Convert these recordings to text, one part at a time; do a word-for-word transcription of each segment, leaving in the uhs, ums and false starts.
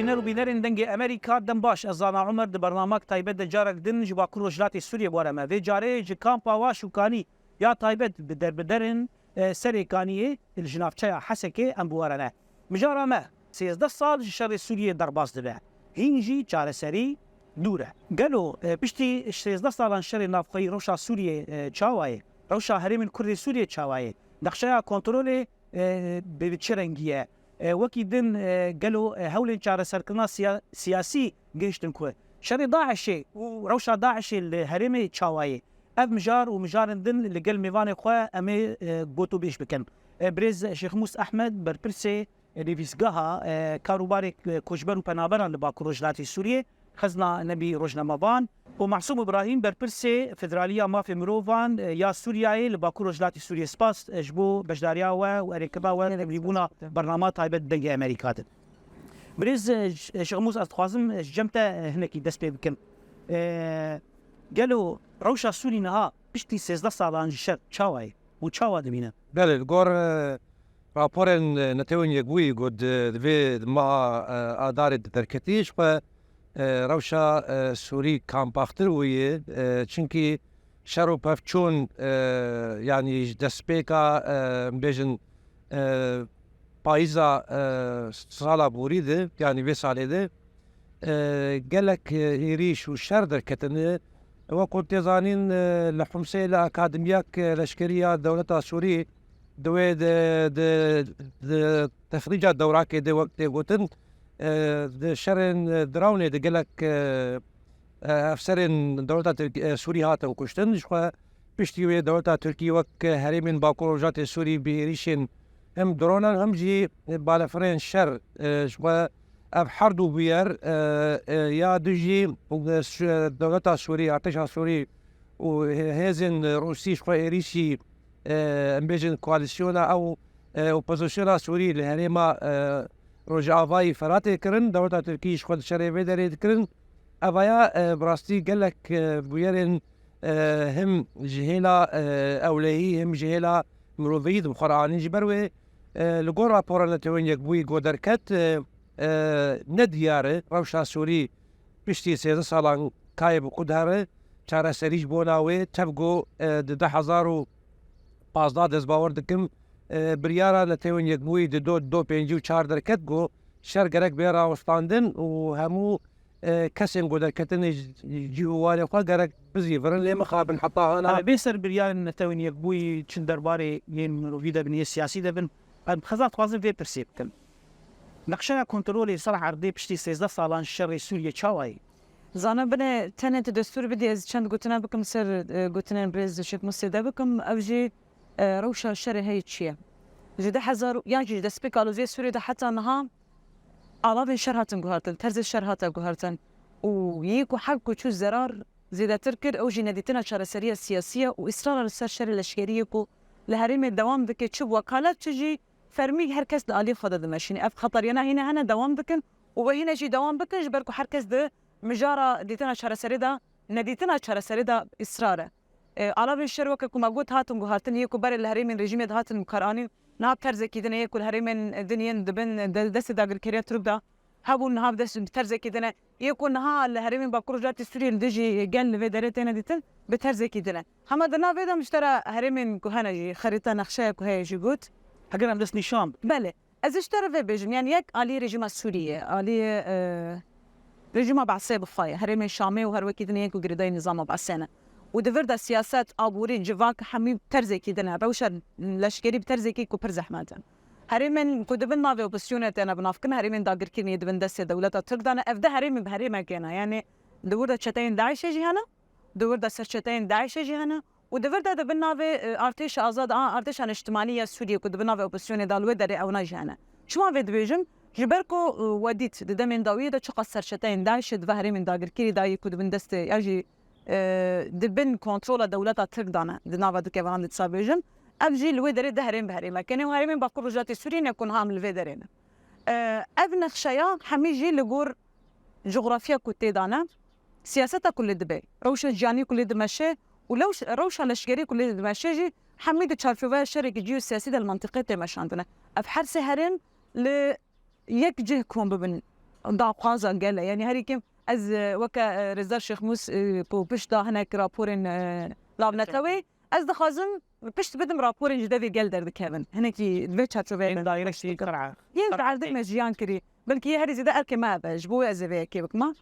Nêr û bînerên Dengê Amerîka, dem baş. Ez Zana Omer di bernamek taybet de carek din ji Bakur Rojhilatê Sûriyê bi we re me. Vê carê ji kampa Waş û Kanî ya taybet bi derbiderên, e, Serê Kaniyê li ji navçeya Hesekê em bi we re ne. Mijara me, sêzdeh sal ji şerê Sûriyê derbas dibe. Hîn jî çareserî dûr e. Gelo, e, piştî sêzdeh salan şerê navxweyî rewşa Sûriyê, e, çawa ye? Rewşa herêmên Kurd ê Sûriyê çawa ye? Nexşeya kontrolê, e, bi, bi çi rengî ye? E, wekî din, e, gelo, e, hewlên çareserkirina siya-, siyasî gihiştin ku? Şerê DAIŞê û rewşa DAIŞê li herêmê çawa ye? Ev mijar û mijarên din li gel mêvanê xwe em ê, e, gotûbêj bikin. E, birêz Şêxmûs Ehmed, berpirsê, e, nivîsgeha, e, karûbarê, e, koçber û penaberan li Bakur Rojhilatê Sûriyê, Xizna Nebî Rojnamevan, û Masûm Îbrahîm, berpirsê Federaliya Mafê Mirovan, e, ya Sûriyeyê li Bakur Rojhilatê Sûriyê. Spas, e, ji bo beşdariya we û erêkirina we, gelek tevlîbûna spas dikim, bernama taybet Dengê Amerîka din. Birêz, e, Ş-, Şêxmûs, ez dixwazim, e, ji cem te, e, hinekî dest pê bikim. E, gelo rewşa Sûrî niha piştî sêzdeh salan ji şer çawa ye û çawa dibîne? Belê, li gor, e, raporên, e, Netewên Yekbûyî ku di, di vê meha, e, Adarê di derketî ji xwe, e, rewşa, e, Sûrî kampaxtir bûye, e, çimkî şer û pevçûn, e, yanî ji destpêka, e, em bêjin, e, payîza, e, sala borî de, yanî vê salê de, e, gelek, e, êrîş û şer derketine. Wek ku tê zanîn, e, li Humsê li akademiyek, e, leşkerî ya dewleta Sûrî di wê di, di, di texrîca dewrakê de wek tê gotin, e, di şerên, e, dronê de gelek, e, e, efserên dewleta Tirk-, e, Sûrî hatin kuştin. Ji xwe piştî wê dewleta Tirkî wek herêmên Bakur Rojatê Sûrî bi êrîşên hem dronan hem jî balefirên şer, e, ji xwe ev her du bûyer, e, e, ya dijî, e, şu-, dewleta Sûrî, artêşa Sûrî û hê-, hêzên Rûsî ji xwe êrîşî, e, em bêjin koalîsyona ew, e, opozisyona Sûrî li herêma, e, Rojavayî Feratê kirin, dewleta Tirkî ji xwe di şerê vê derê dikirin. Evaya, e, bi rastî gelek, e, bûyerên, e, him ji hêla, e, ewlehî, him ji hêla mirovî di bi xwe re anîn. Ji ber wê, e, li gor rapora Netewên Yekbûyî ku derket, e, e, ne diyar e rewşa Sûrî piştî sêzdeh salan kayê bi ku dihere, çareserî ji bona wê, tev ku, e, di du hezar û pazdeh destbawer dikim, e, biryara Netewên Yekbûyî di do, do pêncî û çar derket ku şer gerek bê rawestandin û hemû, e, kesên ku derketine ji cî û warê xwe gerek bizîvirin, lê mixabin heta hana. Em ê bê ser biryarên Netewên Yekbûyî çi derbarê yên mirovî de bin, yê siyasî de bin, em xeza dixwazin vê pirsê bikin. Nexşeya kontrolê ser erdê piştî sêzdeh salan şerê Sûriyê çawa ye? Zana, binê tenê tu destûr bidî, ez çend gotina bikim ser, e, gotinên birêz Şêxmûsê de bikim. Ev jî, e, rewşa şerê heye çi ye? Ji du hezar û, yan jî ji destpêka aloziyê Sûriyê de heta niha alavên şer hatin guhertin, terzê şer hate guhertin. Û yê ku her ku çû zerar zêdetir kir, ew jî nedîtina çareseriya siyasî ye û îsrara li ser şerê leşkerî ye ku li herêmê dewam dike, çi bi wekalet çi jî fermî her kes li alî xwe de dimeşîne. Ev xeteriyana hîne hene dewam dikin û wê hîne jî dewam bikin, ji ber ku her kes di mijara dîtina çareserê de, nedîtina çareserê de îsrar e. E, alavên şer weke ku me got hatin guhartin, yê ku berê li herêmên rejîmê dihatin bikaranîn, niha bi terzekî din e, yê ku li herêmên din yên dibin de-, destê dagirkeriya Tirk de hebûn, niha bi dest, bi terzekî din e. Yê ku niha li herêmên Bakur Rojhilatê Sûriyê li dijî gel li vê derê têne dîtin, bi terzekî din e. Hema di nav vê de min ji te re herêmên ku hene jî, xerîta nexşeya ku heye jî got. Heger em dest nîşan. Belê. Ez ê ji te re vê bêjim, yanî yek alî rejîma Sûriyê, alî, e, rejîma Be'sê bi xwe ye, herêmên Şamê û her wekî din yên ku girêdayî nîzama Be'sê ne. Û di vir de siyaset, aborî, civak hemî bi terzekî din e, rewşa leşkerî bi terzekî ku pir zehmet e. Herêmên ku di bin navê opozisyonê têne binavkirin, herêmên dagirkirin yê di bin destê dewleta Tirk de ne, ev de herêmên bi herêmekê ne. Yanî di wir de çeteyên DAIŞê jî hene, di wir de serçeteyên DAIŞê jî hene û di vir de di bin navê, e, artêşa azad a, artêşa niştimanî ya Sûriyê ku di bin navê opozisyonê de li wê derê ewna jî hene. Çima vê dibêjim? Ji ber ku, e, we dît di demên dawiyê de çiqas serçeteyên DAIŞê di ve herêmên dagirkirî de yê ku di bin destê ya jî, e, di bin kontrola dewleta Tirk de ne, di nava du kevanan de dîsa bêjim. Ev jî li wê derê di herêm bi herêmekê ne û herêmên Bakur Rojatê Sûriyê ne ku niha em li vê derê ne. E, ev nexşeya hemî jî li gor coxrafya ku tê de ne, siyaseta ku lê dibe, rewşa jiyanî ku lê dimeşe û lewş-, rewşa leşkerî ku lê dimeşe jî hemî di çarçoveya şerekî cî û siyasî de li mentiqê tê meşandine. Ev her sê herêm li yek cih kom bibin, daxwaza gel e. Yanî herî kêm ez, e, weke, e, Rêzdar Şêxmûs, e, ku pişt da hinek raporên, e, navnetewê, ez dixwazim pişt bidim raporên ji devê gel derdikevin. Hinekî li vê çarçoveyê Yên me daîre baş şî dikir. Qir'a. Yên Qir'a erdê tê. Me jiyan kirî. Belkî herî zêde erkê me be, ji bo wê ez ê vê yekê bikima.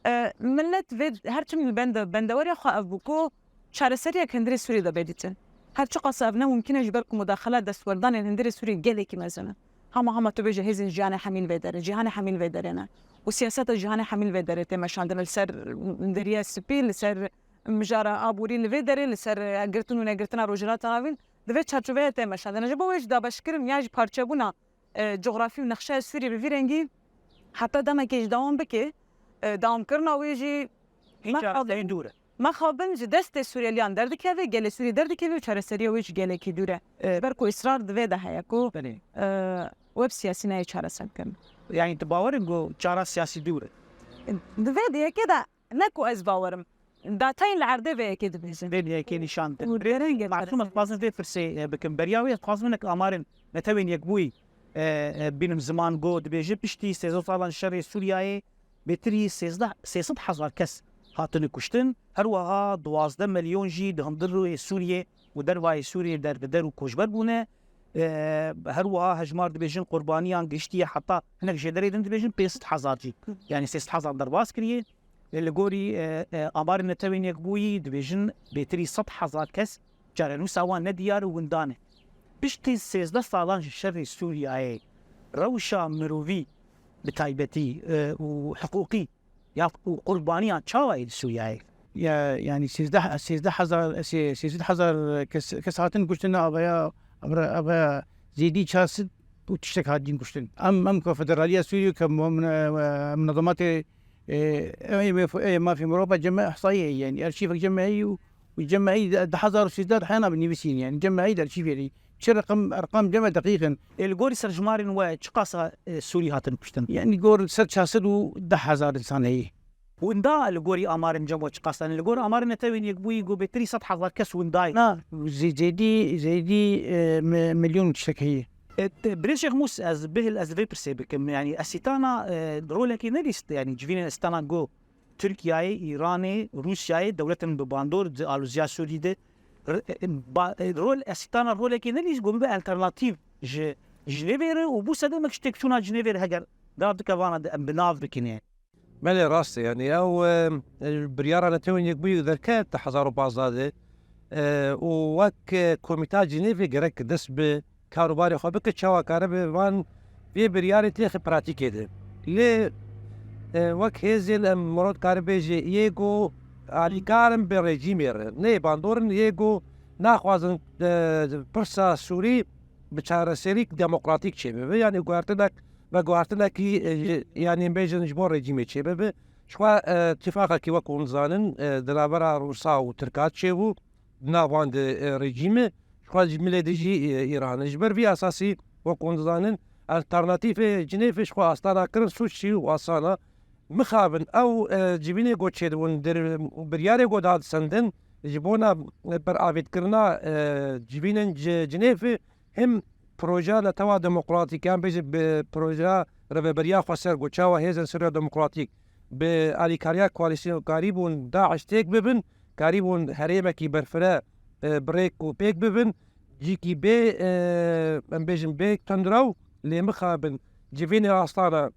E, millet vê her çim li bende, bendeweriya xwe ev bû ku çareseriyek hundirê Sûriyê de bê dîtin. Her çiqas ev ne mumkin e, ji ber ku mudaxela destwerdanên hundirê Sûriyê gelekî mezin e. Hema hema tu bêje hêzên jiyanê hemî li vê derê, cîhanê hemî li vê derê ne. Û siyaseta cîhanê hemî li vê derê tê meşandin. Li ser Derya Spî, li ser mijara aborî li vê derê, li ser girtin û negirtina Rojhilata Navîn, di vê çarçoveyê tê meşandin. Ji bo wê jî dabeşkirin ya jî parçebûna, e, cografî û nexşeya Sûriyê bi vî rengî heta demekê jî dewam bike. E, dewamkirina wê jî Hîn mexabin, çareserî dûr e. Mexabin ji destê Sûriyeliyan derdikeve, gelê Sûriyê derdikeve û çareseriya wê jî gelekî dûr e. E, Ji ber ku îsrar di vê de heye ku, Belê. e, web siyasî nayê çareser bikin. Yanî tu bawer in ku çara siyasî dûr e? Di vê diyekê de ne ku ez bawerim. Datayên li erdê vê yekê dibêjin. Vê yekê nîşan didin. Û derengê Masûm, ez dixwazim vê pirsê, e, bikim. Beriya wê ez dixwazim hinek amarên Netewên Yekbûyî, e, e, bînim ziman, ku dibêje piştî sêzdeh salan şerê Sûriyeyê bêtirî sêzdeh, sê sed hezar kes hatine kuştin. Her wiha duwazdeh milyon jî di hundirê Sûriyê û dervayê Sûriyê der bi der û koçber bûne. E, her wiha hejmar dibêjin qurbaniyan gihiştiye heta hinek jêderê din dibêjin pênc sed hezar jî. Yanî sê sed hezar derbas kiriye. Li gorî, e, e, amarên Netewên Yekbûyî dibêjin bêtirî sed hezar kes çarenûsa wan nediyar û winda ne. Piştî sêzdeh salan ji şerê Sûriyeyê rewşa mirovî bi taybetî, e, û hiqûqî ya û qurbaniyan çawa ye li Sûriyeyê? Ya, yanî sêzdeh, sêzdeh hezar, sê-, sê sed hezar kes, kes hatin kuştin, avaya, avra-, avaya zêdî çar sed û tiştek hatin kuştin. Em, em ku federaliya Sûriyê, ke mu-, mune-, munezematê, e, e, e, mafê mirov, cem me ihsayî heye, yanî arşîvek cem me heye û, û cem me heye di hezar û sêzdeh de hena bi nivîsîn, yanî cem me heye di arşîvê de. Çi reqem, erqam cem me deqîq in. E, li gorî serjimarên we çiqasa, e, Sûrî hatin kuştin? Yanî gor ser çar sed û deh hezar însan heye. Winda li gorî amarên cem we çiqas e? Li gor amarên Netewên Yekbûyî, ku bêtirî sed hezar kes winda ye. Na, zê-, zêdî, zêdî, e, mi-, milyon tiştek heye. E, te, Birêz Şêxmûs, ez bihil, ez vê pirsê bikim. Yanî Esîtana, e, rolekê nelîst, yanî civînên Esîtana ku Tirkiyeyê, Îranê, Rûsyayê, dewletên bi bandor di aloziya Sûrî de, r-, e, ba-, e, rol, Esîtana rolekê nelîst ku bibe alternatîf ji Cinêvê re û bû sedemek ji têkçûna Cinêvê re heger gav dike vana de em bi nav bikin. Belê, rast e. Yanî ew, e, e, biryara Netewên Yekbûyî derket di hezar û pazdeh de, e, û wek, e, Komîta Cinêvê gerek dest bi karûbarê xwe bike, çawa karibe van vê biryarê têxe pratîkê de. Lê, e, wek hêzên em mirov dikare bêje, yê ku alîkar in bi rejîmê re, nê bandor in, yê ku naxwazin, e, pirsa Sûrî bi çareserîk demokratîk çêbibe, yanî guhertinek, veguhertinekî, e, ji, yanî bêjin ji bo rejîmê çêbibe. Ji xwe, e, tîfaqekî wek hûn dizanin, e, di navbera Rûsa û Tirka çêbû, di nav wan de, e, rejîmê, ji xwe ji milê dijî, e, Îran e. Ji ber vî esasî wek hûn dizanin, alternatîfê Cinêvê ji xwe astana kirin sûcî û asana. Mixabin ew, e, civînê ku çêdibûn, dir-, biryarê ku dadisendin, ji bona, e, beravêtkirina, e, civînên ci-, Cinêvê, him projeya netewa demokratîk, yan bêje bi projeya Rêveberiya Xweser, ku çawa hêzên Sûriya Demokratîk bi alîkariya koalîsyonê karîbûn DAIŞ têk bibin, karîbûn herêmekî berfireh, e, bi rêk û pêk bibin, cîkî bê, e, em bêjin bê tundrew, lê mixabin civînê astana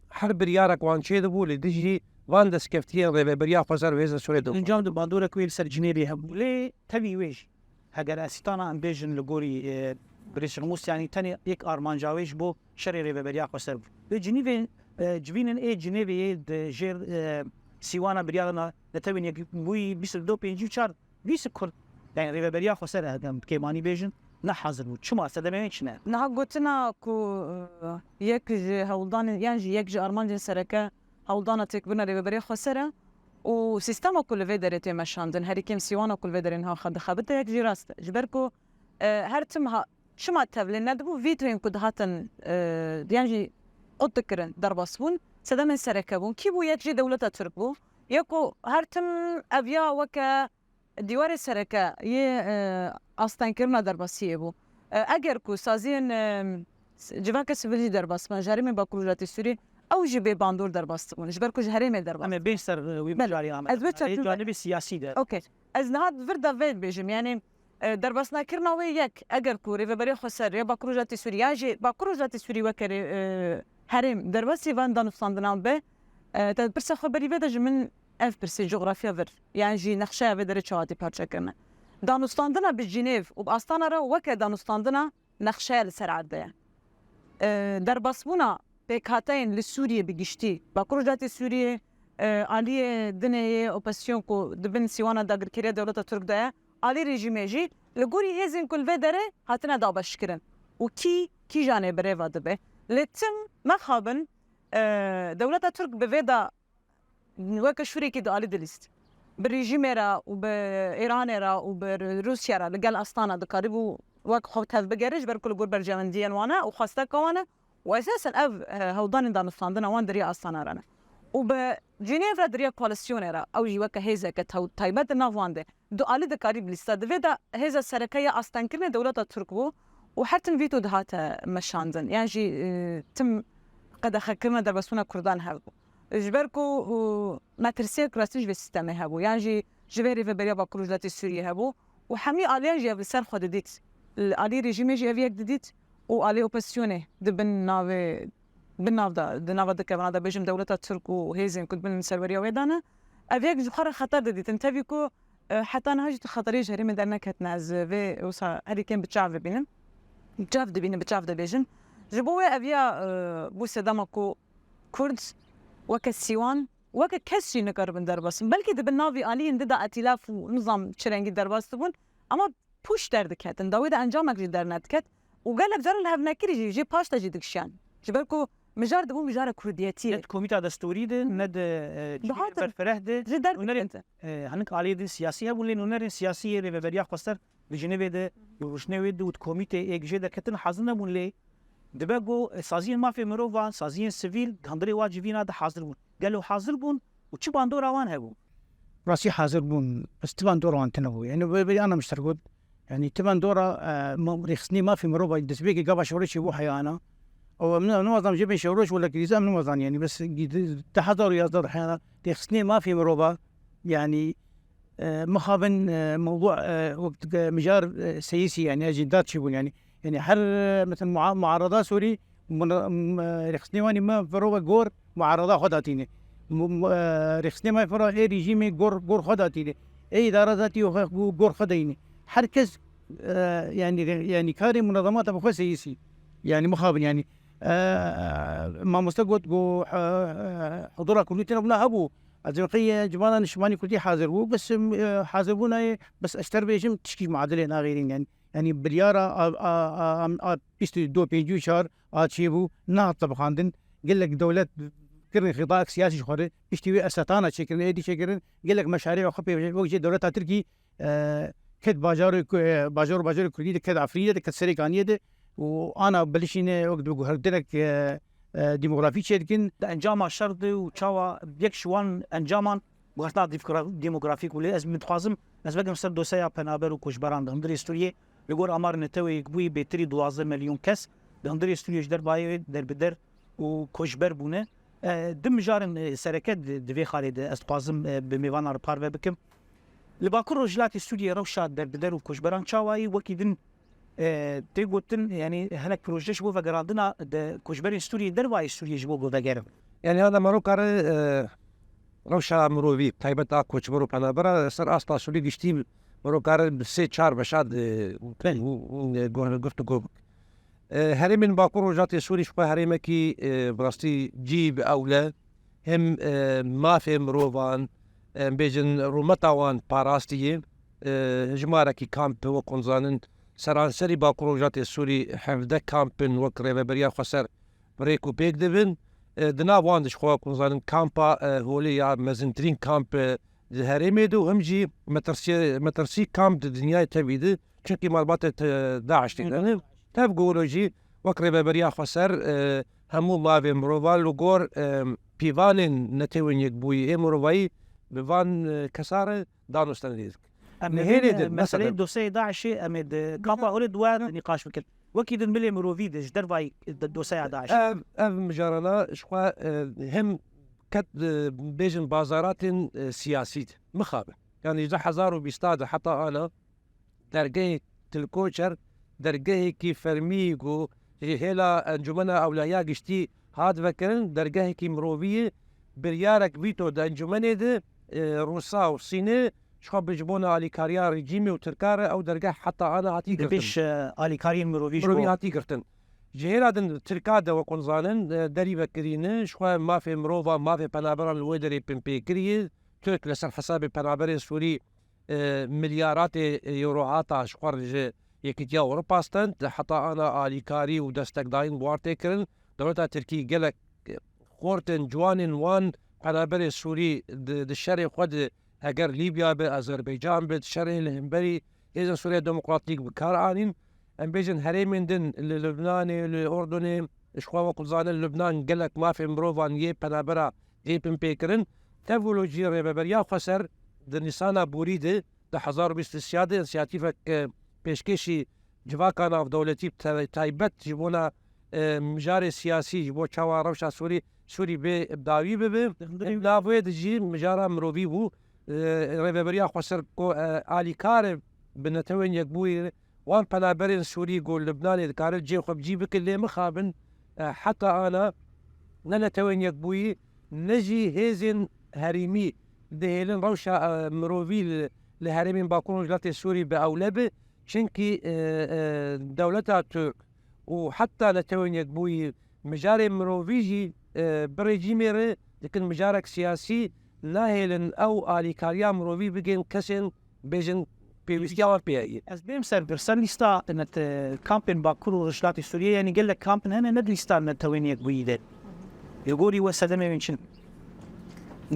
her biryarek wan çêdibû li dijî van destkeftiyên Rêveberiya Xweser û hêzên Sûriya Demokratîk. Encam di bandorek wê li ser Cinêvê hebû. Lê tevî wê jî, heger Esîtana em bêjin li gorî, e, Birêz Şêxmûs, yanî tenê yek armanca wê ji bo şerê Rêveberiya Xweser bû. Lê Cinîvê, e, civînên ê Cinêvê yê di jêr, e, sîwana biryarana Netewên Yekbûyî bîst û du pêncî û çar Vî sikur, yanî Rêveberiya Xweser, em bi kêmanî bêjin, ne hazir bû. Çima? Sedemê wê çi ne? Niha gotina ku, e, yek ji hewldanên, yan jî yek ji armancên sereke hewldana têkbirina Rêveberiya Xweser e û sîstema ku li vê derê tê meşandin, herî kêm sîwana ku li vê derê niha xe-, dixebite, yek jî rast e. Ji ber ku, e, her tim ha-, çima tevlî nedibû, vîtoyên ku dihatin, e, yan jî qut dikirin, derbas bûn, sedemên sereke bûn. Kî bû? Yek jî dewleta Tirk bû. Ya ku her tim ev ya weke Dîwarê sereke yê, e, astengkirina derbasiyê bû. E, eger ku saziyên, e, s-, civaka sivîl jî derbas bin, ji herêmên Bakur Rojhilatê Sûriyê, ew jî bê bandor derbas dibûn, ji ber ku ji herêmê derbas. Em ê bên ser, e, wî Belê. Mijarê Ahmet. Ez wê Lê çaçû- canibê siyasî de. Okey. Ez niha vir de vê dibêjim, yanî, e, derbasnakirina wê yek, eger ku Rêveberiya Xweser ya Bakur Rojatê Sûrî, yan jî Bakur Rojatê Sûrî weke rê-, e, herêm derbasî van danûstandinan be, e, te pirsa xwe berî vê de ji min ev pirsê cografya vir, yan jî nexşeya vê derê çawa tê parçekirine. Danûstandina bi Cinêv û bi Astana re weke danûstandina nexşeya li ser erdê ye. E, derbasbûna pêkhateyên li Sûriyê bi giştî, Bakur Rojatê Sûriyê, e, aliyê dinê yê opozîsyon ku di bin sîwana dagirkeriya dewleta Tirk de ye, alî rejîmê jî li gorî hêzên ku li vê derê hatine dabeşkirin û kî kîjanê bi rê ve dibe. Lê tim mexabin, e, dewleta Tirk bi vê de weke şûrekî di alî dilîst. Bi rejîmê re û bi Îranê re û bi Rûsya re li gel Astana dikarîbû wek xwe tevbigere, ji ber ku li gor berjewendiyên wan e û xwesteka wan e û esasen ev, e, hewldanên danûstandina wan di riya Astana re ne. Û bi Cinêv re di riya koalîsyonê re, ew jî weke hêzeke tew-, taybet di nav wan de. Du alî dikarî bi lîsta. Di vê de hêza sereke ya astengkirinê dewleta Tirk bû û her tim vîto dihate meşandin. Yan jî, e, tim qedexekirina derbasbûna Kurdan hebû. Ji ber ku, e, metirsiyek rastî ji vê sîstemê hebû. Yan jî ji vê rêveberiya Bakur Rojhilatê Sûriyê hebû û hemî aliyan jî ev li ser xwe didît. Li alî rejîmê jî ev yek didît û alî opozîsyonê di bin navê, bin nav de, di nava du kevana de bêjim dewleta Tirk û hêzên ku di bin serweriya wê de ne. Ev yek ji xwe re xeter didîtin. Tevî ku E, heta niha jî tu xeteriyê ji herêmê derneketine. Ez vê wisa herî kêm bi çav dibînim. Bi çav dibînim, bi çav dibêjim. Ji bo wê ev ya, e, bû sedema ku Kurd weke sîwan, weke kes jî nikaribin derbas bin. Belkî di bin navî aliyên di de etîlaf û nizam çi rengî derbas dibûn. Ama pûç derdiketin. Da wê de encamek jî dernediket. Û gelek caran li hev nekirî jî, jê paş de jî dikişiyan. Ji ber ku mijar dibû mijara kurdiyetiyê. Ne di komîta destûrî de, ne di, e, civînê berfireh de. Ji der nûnerên, e, hinek aliyê din siyasî hebûn, lê nûnerên siyasî yê Rêveberiya Xweser li Jinevê de, li rûşnê wê de û di komîtê êk jê derketin hazir nebûn, lê dibe ku, e, saziyên mafê mirovan, saziyên sivîl di hundirê wa civîna de hazir bûn. Gelo hazir bûn û çi bandora wan hebû? Rastî hazir bûn, bes ti bandora wan tune bû. Yani, wê, wê ana mişter got, Yani, ti bandora, e, ma-, rêxistinê mafê mirovan destpêkê gava şewreşê bû heyana. Ew em ne-, em nimazan jê bên şewreş wela krîze em nimazan, yani, bes gi-, di, di hezar û yazdeh heyana rêxistinê mafê mirova, yani, e, mixabin, e, mewdu, e, wek, e, mijar, e, seyisî, yani, ecî dat çêbûn, yani. Yani, her, e, mesela, mua-, muarada Sûrî, Muna-, m-, e, rêxistinê wan ê me viro ve gor muarada xwe datîne. Mu-, mu-, e, rêxistinê me viro ê rejîmê gor, gor xwe datîne. Ê îdara zatî xwe go-, gor xwe deyne. Her kes, e, yani, re-, yani karê munezemata bi xwe seyisî. Yani mixabin yani. E, mamoste got go, e, e, hudura Kurdî tine bûna hebû. Ez ê qey, e, civana niştimanî Kurdî hazir bû. Bes, e, hazir bûna ye, bes ez ter bêjim tişkî muadilê naxêrîn yani. Yani biryara a, a, a, a, a bîst û du pêncî û çar a çêbû, nehat tebixandin. Gelek dewlet kirin xîdayek siyasî ji xwe re, piştî wê esetana çêkirin, êdî çêkirin, gelek meşarî xwe pê wek jê dewleta Tirkî, e, ket bajarê ku, e, bajor, bajarê Kurdî de, ket Efrînê de, ket Serêkaniyê de û ana bilişîne wek bi guhertinek, e, e, demografî çêdikin. Di encama şer de û çawa yek ji wan encaman guhertina dîfkra-, demografîk û lê ez min dixwazim, ez vekim ser dosyeya penaber û koçberan di hundirê Sûriyê. Li gor amar Netewê Yekbûyî bêtirî duwazdeh milyon kes di hundirê Sûriyê ji dervayê wê derbider û koçber bûne. E, du mijarên, e, sereke di, di vê xalê de ez dixwazim, e, bi mêvanan re parve bikim. Li Bakur Rojhilatê Sûriyê rewşa derbider û koçberan çawa ye? Wekî din, e, tê gotin, yani hinek proje ji bo vegerandina de koçberên Sûriyê dervayê Sûriyê ji bo bivegerin. Yani hada mero kare, e, rewşa mirovî, taybet a koçber û penabera ser asta Sûrî giştî mero kare bi sê çar beşa de, e, guftûgo bik. E, herêmên Bakur Rojatê Sûrî ji xwe herêmekî, e, bi rastî cî bi ewle hem, e, mafê mirovan, em bêjin rûmeta wan parastiye, e, jimarekî kamp wek hûn zanin seranserî Bakur Rojatê Sûrî hevdeh kamp in wek Rêveberiya Xweser bi rêk û pêk dibin. E, di nav wan de ji xwe wek hûn zanin kampa, e, holê ya mezintirîn kamp, e, di herêmê de û him jî metirsiyê, metirsî kamp di dinyayê tevî de, çunkî malbatê te-, DAIŞ tê de ne. Tev goro jî wek Rêveberiya Xweser, e, hemû mavê mirovan li gor, e, pîvanên Netewên Yekbûyî ê mirovayî bi van, e, kesa re danûstendinê dikin. Em Nihêlê ê de, meselê mesela dosyayê DAIŞê em ê di kampa holê di we de nîqaş bikin. Wekî din milê mirovî de ji dervayî de-, doseya DAIŞ. Ev, ev mijarana ji xwe, e, hem ket, e, bêjin bazaratên, e, siyasî de. Mixabin. Yani ji du hezar û bîst de heta ana dergehê Til Koçer, dergehekî fermî ku ji hêla Encûmena Ewlehiya Giştî hat vekirin, dergehekî mirovî ye, biryarek vîto di encûmenê de, e, Rûsa û Sînê ji xwe bi ji bona alîkariya rejîmê û Tirka re ew dergeh heta ana hatî girtin. Dibêj, e, alîkariyên mirovî ji Mirovî bo hatî girtin. Ji hêla din Tirka de wekun zanin, e, derî vekirîne, ji xwe mafê mirovan, mafê penaberan li wê derê pinpêkirî ye. Tirk li ser hesabê penaberên Sûrî, e, milyaratê, e, euro hata ji xwe re ji Yekîtiya Ewropa stend, heta ana alîkarî û destekdayîn bi wan tê kirin. Dewleta Tirkî gelek, e, xortên ciwanên wan penaberê Sûrî di, di şerê xwe de, eger Lîbya be, Azerbaycan be, di şerê li hemberî hêzên Sûriya Demokratîk bi kar anîn. Em bêjin herêmên din li Lubnanê, li Urdunê, ji xwe wekî zanin Lubnan gelek mafê mirovan yê penabera yê pinpêkirin. Tev wilo jî Rêveberiya Xweser di Nîsana borî de du hezar û bîst û sê de însiyatîfek, e, pêşkêşî civaka navdewletî te-, taybet ji bona, e, mijarê siyasî, ji bo çawa rewşa Sûrî, Sûrî bê bi dawî bibe. Di hundirê Di nav wê de jî mijara mirovî bû. E, Rêveberiya Xweser ku, e, alîkar e bi Netewên Yekbûyî, wan penaberên Sûrî ku Lubnanê dikare cihê xwe bi cî bike, lê mixabin, e, heta ana ne Netewên Yekbûyî, ne jî hêzên herêmî dihêlin rewşa, e, mirovî li, li herêmên Bakur Rojhilatê Sûrî bi ewle be. Çimkî, e, e, dewleta Tirk û heta Netewên Yekbûyî mijarê mirovî jî, e, bi rejîmê re dikin mijarek siyasî, nahêlin ew alîkariya mirovî bigên kesên bêjin pêwîstiya wan pê heye. Ez bêm ser, ser lîsta net, e, kampên Bakur û Rojhilatê Sûriyê, yanî gelek kampên hene ne di lîsta Netewên Yekbûyî de. Li gorî we sedemê wî çi ne?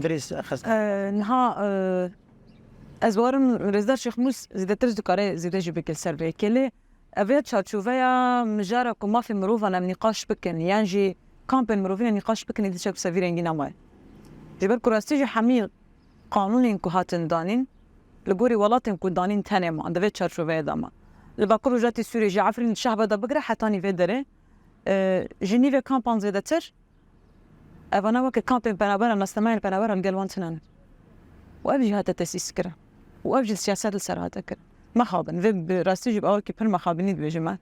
Birêz Xezan. E, niha, e, ez bawerim Rêzdar Şêxmûs zêdetir ji dikare zêde jî bike li ser vê yekê, lê ev ya çarçoveya mijara ku mafê mirovan em nîqaş bikin, yan jî kampên mirovî ne nîqaş bikin, êdî çek bi sevî rengî nemaye. Ji ber ku rastî jî hemî qanûnên ku hatin danîn, li gorî welatên ku danîn tenê man, di vê çarçoveyê de man. Li Bakur Rojhilatê Sûriyê jî Efrîn Şehbada bigire hetanî vê derê, e, ji nîvê kampan zêdetir, evana weke kampên penabera, nasnameyan penabera li gel wan tune ne. Û ev jî hate tesîs kirin. Û ev jî siyaset li ser hate kirin. Mexabin, vê bi rastî jî bi awekî pir mexabinî dibêjim me.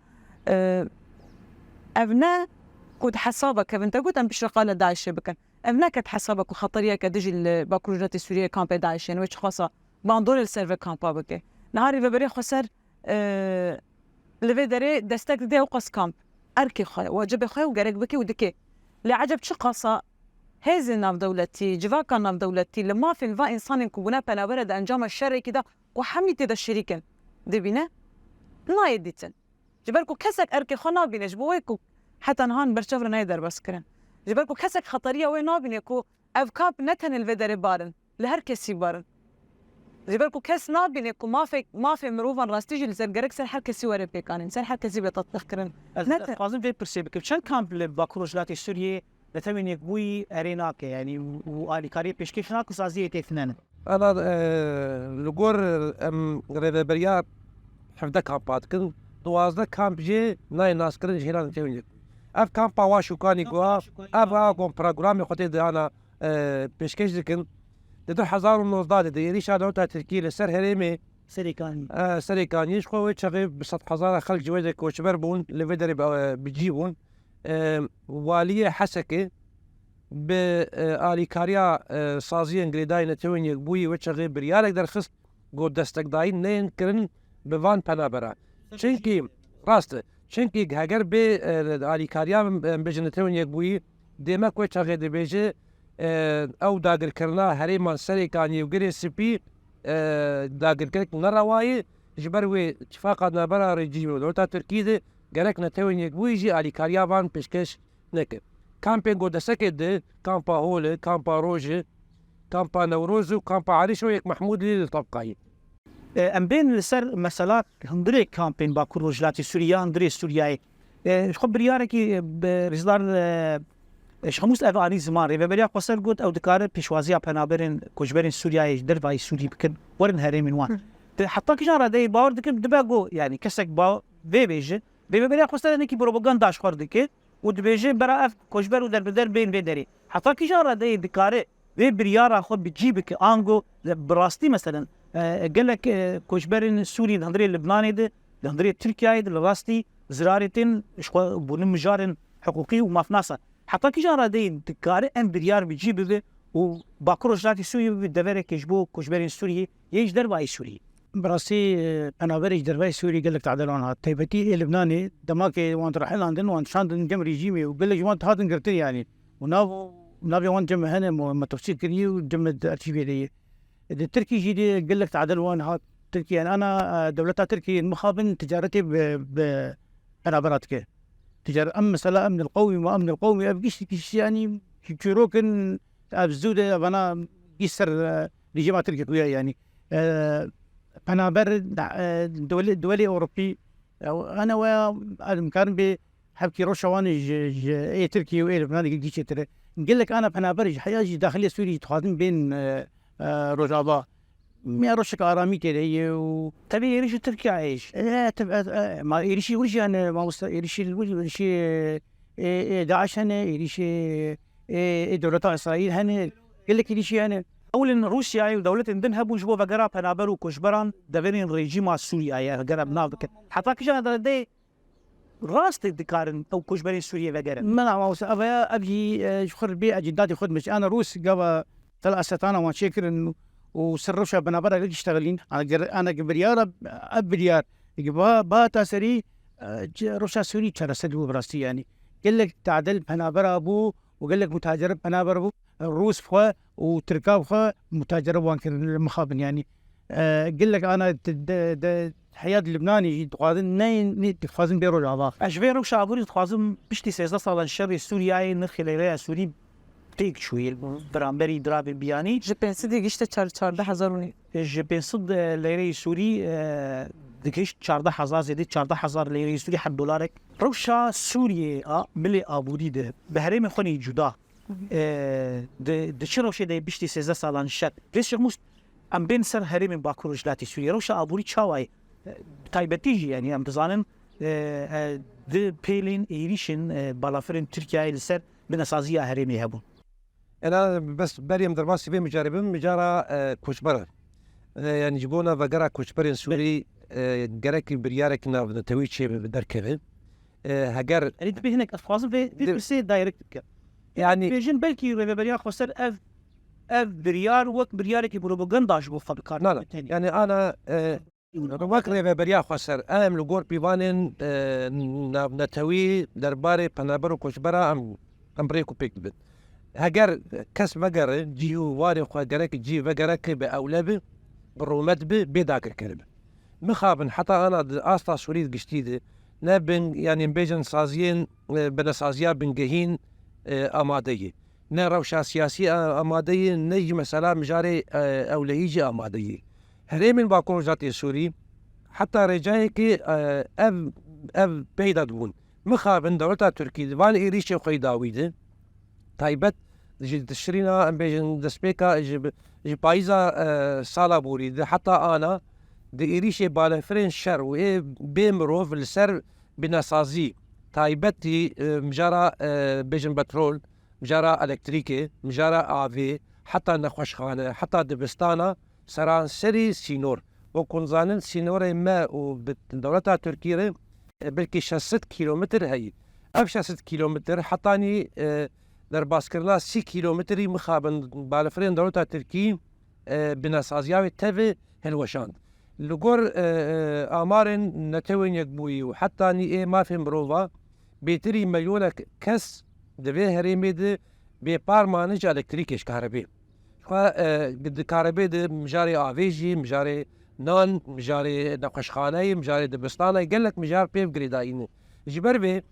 E, ev ne ku di hesaba kevin te got em piştre qala DAIŞê bikin. Ev neket hesaba ku xeteriyeke dijî li Bakur Rojhilatê Sûriyê kampê DAIŞê ne, wê çiqasa bandorê li ser vê kampa bike. Niha Rêveberiya Xweser, e, li vê derê destek dide ew qas kamp. Erkê xwe, wecibê xwe û gerek bike û dike. Lê eceb çiqasa hêzên navdewletî, civaka navdewletî li mafên va însanên ku bûne penabere di encama şerekî de ku hemî tê de şirîk in, dibîne? Nayê dîtin. Ji ber ku kesek erkê xwe nabîne, ji bo wê ku heta niha berçav re nayê derbas kirin. Ji ber ku kesek xeteriya wê nabîne ku ev kamp ne tenê li vê derê barin, li her kesî barin. Ji ber ku kes nabîne ku mafê, mafê mirovan rastî jî li ser, gerek ser her kesî were pêkanîn, ser her kesî be tatbîq kirin. Ez, Ne ez te- dixwazim vê pirsê bikim. Çend kamp li Bakur Rojhilatê Sûriyê Netewên Yekbûyî erê nake, yanî û, û alîkariyê pêşkêş nake, saziyê tê tune ne? Ana, e, li gor em rêveberiya hevdeh kampa dikin, duwazdeh kamp jî nayê naskirin ji hêla Netewên Yekbûyî. Ev kampa Waşûkanî ku a, ev a ku programê xwe tê de ana, e, pêşkêş dikin. Di du hezar û nozdeh de di êrîşa dewleta Tirkî li ser herêmê Serêkanî. E, Serêkaniyê ji xwe wê çaxê bi sedhezara xelk ji wê de koçber bûn, li vê derê bi, e, bi cî bûn. E, waliyê Hesekê bi, e, alîkariya, e, saziyên girêdayî Netewên Yekbûyî wê çaxê biryarek derxist ku destekdayî neyên kirin bi van penabera. Çimkî, rast e, çimkî heger bê, e, alîkariya, em bêjin Netewên Yekbûyî, dê me ku wê çaxê dibêje, e, ew dagirkirina herêman Serêkaniyê û Girê Spî, e, dagirkirik nerewa ye, ji ber wê tifaqa navbera rejîmê û dewleta Tirkiyê de gerek Netewên Yekbûyî jî alîkariya van pêşkêş neke. Kampên ku Desekê de, kampa Hol e, kampa Roj e, kampa Newroz û kampa Erîş û yek Mehmûdlî li Tebqayê. E, em bên li ser mesela hundirê kampên Bakur Rojhilatê Sûriyê ya hundirê Sûriyeyê. E, ji xwe biryarekî, e, bi Rêzdar, e, e, Şemus ev anî ziman. Rêveberiya Xweser got ew dikare pêşwaziya penaberên koçberên Sûriyeyê ji dervayî Sûrî bikin, werin herêmên wan. Hı. Te heta kîjan radeyê bawer dikim dibe ku, yanî kesek ba-, vê bêje, Rêveberiya Xweser hinekî propaganda ji xwe re dike û dibêje bera ev koçber û derbeder bên vê derê. Heta kîjan redeyê dikare vê biryara xwe bi cî bike, ango bi rastî meselen, e, gelek, e, koçberên Sûrî di hundirê Libnanê de, di hundirê Tirkiyeyê de li rastî zirarê tên ji xwe bûne mijarên hiqûqî û mafnasa. Heta kîjan redeyê dikare em biryar bi cî bibe û Bakur Rojhilatê Sûriyê bibe deverekê ji bo koçberên Sûriyê yê ji dervayî Sûriyê? Bi rastî, e, penaberê ji dervayî Sûriyê gelek tadel wan hat. Taybetî ê Libnanê demakê wan dirahilandin, wan şandin cem rejîmê û gelek ji wan dihatin girtin yanî. Û nav, navê wan cem hene, me, me tefsîr kiriye û cem di arşîvê de ye. Di Tirkî jî de gelek tadel wan hat. Tirkiye, yani ana, e, dewleta Tirkiye mixabin ticaretê bi, bi penabera dike. Ticaret, em mesela emnil qewmî ma emnil qewmî ev gişt, gişt yani çîrokin ev zû de vana gişt ser, e, rejîma Tirkî xuya yani. E, penaber, e, dewle-, dewlê Ewropî, e, ana we em karin bê hevkî rewşa wan ji, ji ê Tirkiyê û ê Libnanê gî çêtir e. Gelek ana penaber ji heya jî daxilê Sûriyê jî dixwazin bên, e, e, Rojava. Ya rewşeke aramî tê de ye û Tevî êrîşî Tirkiyeyê jî. E, tev-, e, e, ma êrîşî wir jî hene, mamoste, êrîşî wir, êrîşî, e, e, DAIŞ hene, êrîşî, e, e, dewleta Îsraîl hene. Gelek êrîşî hene. Ewlên Rûsyayê û dewletên din hebûn ji bo vegera penaber û koçberan deverên rejîma Sûriyeyê, vegera bi nav bikin. Heta kîjan derece rastê dikarin ew koçberên Sûriyê vegerin? Mena mamoste, ev ya, ev jî, e, ji xwe bê ecîdatê xwe dimeşe. Ana Rûs gava tel esetana wan çêkirin û ser rewşa penabera gelek iştexilîn. Ana ger-, ana ki biryara, ev biryar, ki ba, ba ta serî, e, ci-, rewşa Sûrî çareser dibû bi rastî yanî. Gelek tadel penabera bû û gelek mutacere penaber bû. Rûs bi xwe û Tirka bi xwe mutacere wan kirin li mixabin yanî. E, gelek ana di, di, di, heya di Libnanê jî dixwazin neyên, nê dixwazin bê Rojava. Ez ji vê rewşa aborî dixwazim piştî sêzdeh salan şerê Sûriyeyê nirxê leyreya Sûrî têk çûyê beramberî diravên biyanî. Ji pênc sedî gişte çar-, çardeh hezar û nîv. Ji pênc sed leyreyê Sûrî, e, digihişt çardeh hezar, zêdî çardeh hezar leyreyê Sûrî her dolarek. Rewşa Sûriyê a milê aborî de bi herêmê xwe nî cuda. E, di, di çi rewşê de piştî sêzdeh salan şer? Rêz Şêxmûs, em bên ser herêmên Bakur Rojhilatê Sûriyê. Rewşa aborî çawa ye? E, bi taybetî jî, yanî em dizanin, e, e, di pêlên êrîşên, e, balafirên Tirkiyeyê li ser binesaziya herêmê hebûn. Ena bes berî em derbasî vê mijarê bim, mijara, e, koçber e. E, yanî ji bona vegera koçberên Sûrî, e, gerek biryarek navnetewî çê derkeve. E, heger Erê dibê hinek ez dixwazim vê, vê Di- pirsê direct bikim. Yanî Dibêjin belkî Rêveberiya Xweser ev, ev biryar wek biryarekî propaganda ji bo xwe bi kar Na, na. tîne tenê. Yanî ana, e, wek Rêveberiya Xweser em li gor pîvanên, e, navnetewî derbarê penaber û koçbera em, em rêk û pêk dibin. Heger kes vegere cî û warê xwe gerek cî vegere ke bi ewle bi, bi rûmet bi, bê dagirker bi. Mixabin heta ana di asta Sûrî di giştî de ne bin, yanî bêjin saziyên, e, binesaziya bingehîn, e, amade ye. Ne rewşa siyasî a-, amade ye, ne jî mesela mijarê, e, ewlehî jî amade ye. Herêmên Bakur Rojhilatê Sûrî heta rêcayekê, e, ev, ev peyda dibûn. Mixabin dewleta Tirkî di van êrîşên xwe yî dawî de, taybet ji tişrîna, em bêjin destpêka ji, ji payîza, e, sala borî de heta ana di êrîşê balefirên şer û ê bê mirov li ser binesazî, taybetî, e, mijara, e, bêjin petrol, mijara elektrîkê, mijara avê, heta nexweşxane, heta dibistana, seranserî sînor. Wek hûn zanin, sînorê me û bi dewleta Tirkî re, e, belkî şeş sed kîlometr heyî. Ev şeş sed kîlometr hetanî, e, derbaskirina sî kîlometrî mixabin balafirên dewleta Tirkî, e, binesaziya wê tevî hilweşand. Li gor, e, e, amarên Netewên Yekbûyî û hetanî ê mafên mirova bêtirî milyonek kes di vê herêmê de bêpar mane ji elektrîkê, ji karebê. Xwe, e, di karebê de mijarê avê jî, mijarê nan, mijarê nexweşxaneyê, mijarê dibistanê, gelek mijar pê girêdayî ne. Ji ber vê,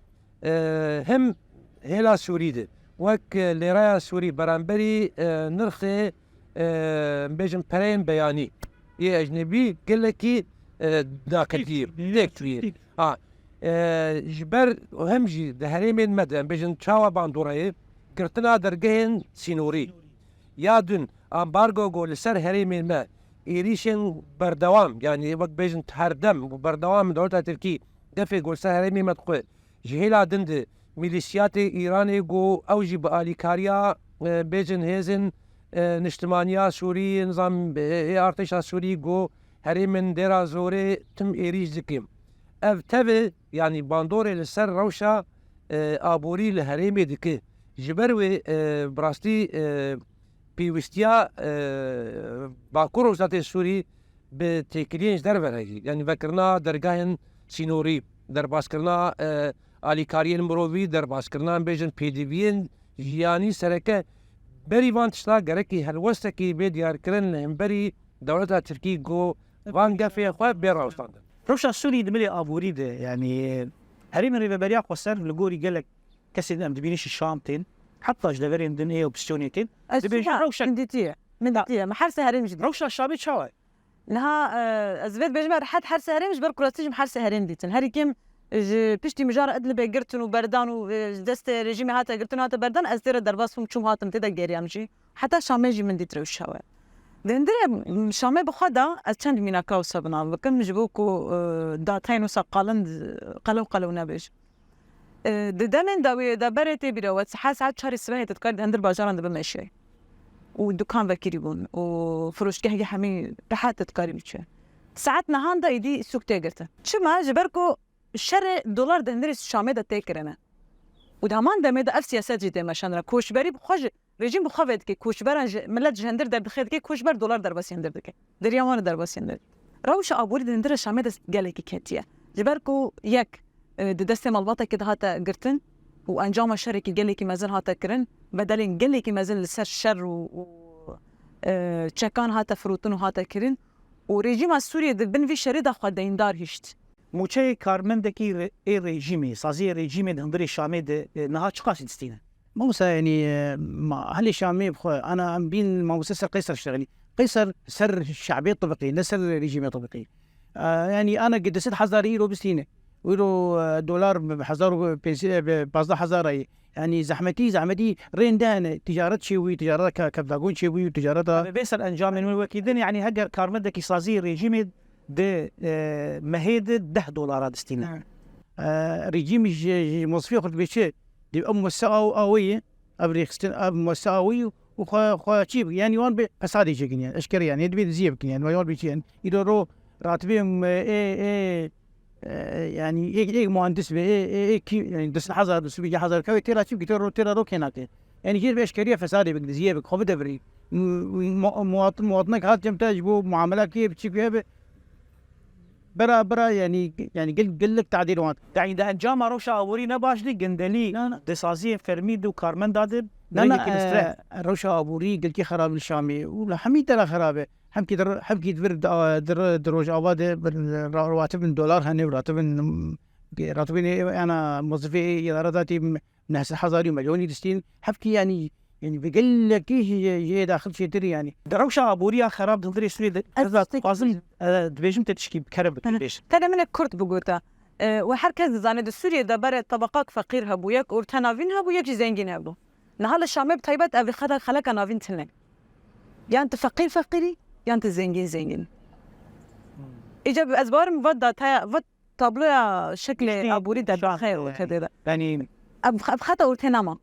e, hem hêla Sûrî de, wek, e, lêreya Sûrî beramberî, e, nirxê, e, bêjin pereyên beyanî yê ecnebî gelekî, e, daketî, Têk, têk çûyê. têk. Ha, e, ji ber hem jî di herêmên me de, em bêjin çawa bandorayê, girtina dergehên sînorî. Ya din, ambargo ku li ser herêmên me êrîşên berdewam, yanî wek bêjin herdem û berdewam dewleta Tirkî Gefê ku li ser herêmê me dixwe, ji hêla din de mîlîşiyatê Îranê ku ew jî bi alîkariya, e, bêjin hêzên, e, niştimaniya Sûrî, nizam, e, ê artêşa Sûrî ku herêmên Dêra Zorê tim êrîş dike. Ev tevî, yanî bandorê li ser rewşa, e, aborî li herêmê dike. Ji ber wê, e, bi rastî, e, pêwîstiya, e, Bakur Rojhilatê Sûrî bi têkiliyên ji derve re heye. Yanî vekirina dergahên sînorî, derbaskirina, e, alîkariyên mirovî, derbaskirina em bêjin pêdiviyên jiyanî sereke. Berî van tişta gerekî helwestekî bê diyarkirin li hemberî dewleta Tirkî ku van gefê xwe bê rawestandin. Rewşa Sûrî di milê aborî de, yanî herêmên Rêveberiya Xweser li gorî gelek kesên em dibînin ji Şam tên, heta ji deverên din ê opozîsyonê tên. Ez dibêjin rewşa min dîtiye. Min dîtiye. Me her sê herêm jî dîtiye. Rewşa Şamê çawa ye? Niha, e, ez vê dibêjim rehet her sê herêm ji ber ku rastî jî min her sê herêm dîtin. Herî kêm ji piştî mijara Idlibê girtin û berdan û, e, ji destê rejîmê hate girtin û hate berdan, ez tê re derbas bûm, çûm hatim tê de geriyam jî. Heta Şamê jî min dît rewşa we. Di hundirê Şamê bi xwe de ez çend mînaka wisa bi nav bikim, ji bo ku, e, datayên wisa qalin, qelew qelew nebêjim. E, di demên dawiyê de berê tê bîra we, sihet saet çarê sibehê tu dikarî di hundir bajaran de bimeşiyayî. Û dukan vekirî bûn û firoşgehê hemî rehet tu dikarî biçe. Saet nehan de êdî sûk tê girtin. Çima? Ji ber ku şerê dolar di hundirê Şamê de tê kirine. Û di heman demê de ev siyaset jî tê meşandine. Koçberî bi xwe jî, rejîm bi xwe vê dike. Koçberan ji, milet ji hundir derdixe dike, koçber dolar derbasî hundir dike. Deriya wan li derbasî hundir dike. Rewşa aborî di hundirê Şamê de gelekî ketiye. Ji ber ku yek, e, di destê malbatekê de hate girtin û encama şerekî gelekî mezin hate kirin, bedelên gelekî mezin li ser şer û, û, e, çekan hate firotin û hate kirin û rejîma Sûriyê di bin vî şerî de xwe deyndar hişt. Mûçeyê karmendekî re-, ê rejîmê, saziyê rejîmê di hundirê Şamê de, e, niha çiqasî distîne? Mamosta, yanî, e, ma-, helê Şamê bi xwe, ana em bîn mamoste ser Qeyser şixelî. Qeyser ser şe'bê tibiqî, ne ser rejîmê tibiqî. E, yanî ana gi du sed hezarî îro bistîne. Îro, e, dolar bi hezar û pênc sed, bi pazdeh hezar ayê. Yanî zehmetî, zehmetî rênde hene. Ticaret çêbûyî, ticareta ke-, kevdagon çêbûyî û ticareta Bi vê ser encamên wê wekî din, yanî heger karmendekî saziyê rejîmê di, e, mehê de deh dolara distîne. He. E, rejîmî ji, ji mozifê xwe dibê çi? Dibê ev muessese a, a wê ye, ev rêxistin, ev muessese a wê ye û xwe, xwe çî bike. Yanî wan bê fesadê çêkin yanî. Eşkere yanî, dibê diziyê bikin yanî. Wan bê çi yanî? Îro ro ratibê, e, ê, ê, e, yanî ê, ê muhandis be, ê, ê, ê kî, yanî du sed hezar, du sed hezar kewê têra çi bike, têra ro, têra ro kê nake. Yanî jê dibê eşkeriya fesadê bik, diziyê bik, xwe bide birî. Mu-, mu-, muwat-, muwatinek hat cem te ji bo muamela kê bi çi ku hebe. Bira, bira, yanî, yanî gel-, gelek tadîl wan. Yanî di encama rewşa aborî ne baş dî, gindelî Na, na. di saziyên fermî de û karmenda de Na, na, birîndî kiristreh. e, rewşa aborî gelkî xerab li Şamê û li hemî dera xerab e. Hemkî di, hemkî di vir, di, di, di Rojava de bir ra-, ratibin dolar hene û ratibin, ratibin ê, ana mozifê ê îdara datî neh sed hezarî û milyonî distîn. Hevkî yanî, yanî bi gelekî jî, jê daxil çêtir yanî. Di rewşa aboriya xerab di hundirê Sûriyê de, Ez ez tiştekî dixwazim, dibêjim. e, dibêjim te tişkî kerem bikin Hı hı. bêj. Te de min kurd bigota. E, we her kes dizane di Sûriyê de berê tebaqak feqîr hebû, yek orte navîn hebû, yek jî zengîn hebû. Niha li Şamê bi taybet ev xela-, xeleka navîn tune. Yan tu feqîr feqîrî, yan tu zengîn zengîn. Îca ez barim va dataya, va tabloya şeklê Giştî aborî de şax, dixê e, û tedê de. Yanî Ev, ev xeta ortê nema.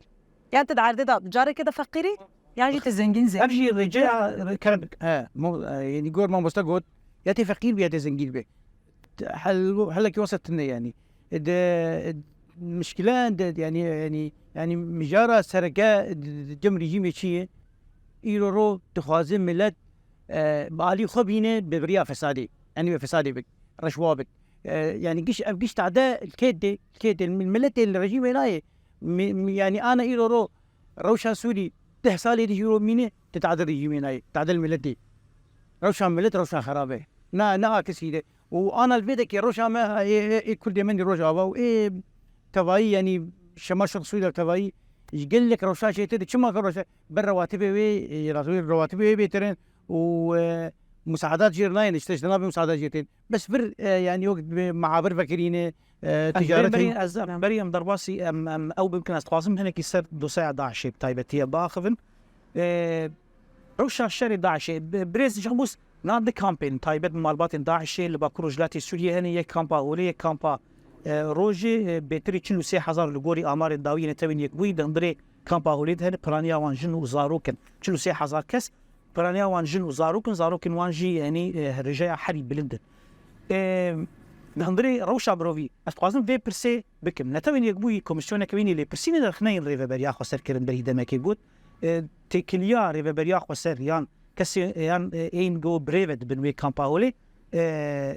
Yan tu di erdê de carekê de feqîrî, yan jî tu zengîn zengîn. Ev jî rêceya kerem. He, mo-, e, yanî gor mamoste got, ya tê feqîr bî, ya tê zengîn bî. Hel-, helekî wesa tune yanî. E, de, e, mişkile de, yanî, yanî, yanî mijara sereke di, di, di cem rejîmê çi ye? Îro ro dixwaze milet, e, bi alî xwe bîne bi biriya fesadê. Yanî bi fesadê bik, reşwa bik. E, yanî giş, ev giş tade kê tê, kê tê, miletê li rejîmê nayê. Mi, mi, yanî ana îro ro rewşa Sûrî deh salê dî îro mîne, tu tade rejîmê nayê, tade li miletê. Rewşa milet rewşa xerab e. Na, ne a kesî de. Û ana li vê dekê rewşa me, ê, ê, ê Kurdê me di Rojava û ê tevayî, yanî şema şox Sûrî de tevayî ji gelek rewşa çêtir, çima ke rewşa ber rewatibê wê, ê, rewatibê wê bêtir in û, e, musaedat jê re nayên, işte, işte, nabê musaedat jê tên. Bes vir, e, yanî yok, e, meabir vekirîne, e, Ez ticaret berî, heye. ez berî em derbasî, em, em, ew bikin, ez dixwazim hinekî ser dosyaya DAIŞê bi taybetî ye biaxivin. E, rewşa şerê DAIŞê, bi-, birêz Camus, na di kampên taybet bi malbatên DAIŞê li Bakur Rojhilatê Sûriyê hene, yek kampa Holê, yek kampa, e, rojê, e, bêtirî çil û sê hezar li gorî amarên dawî yê Netewên Yekbûyî di hundirê kampa Holê de hene, piraniya wan jin û zarok in. Çil û sê hezar kes, piraniya wan jin û zarok in, zarokên wan jî, yanî, e, rêjeya herî bilind in. E, di hundirê rewşa mirovî, ez dixwazim vê pirsê bikim. Netewên Yekbûyî, komîsyoneke wî lêpirsînê de rexneyên Rêveberiya Xweser kirin, berî demekê got, e, têkiliya Rêveberiya Xweser yan kesê, yan, e, ên go birêve dibin wê kampa Holê, e,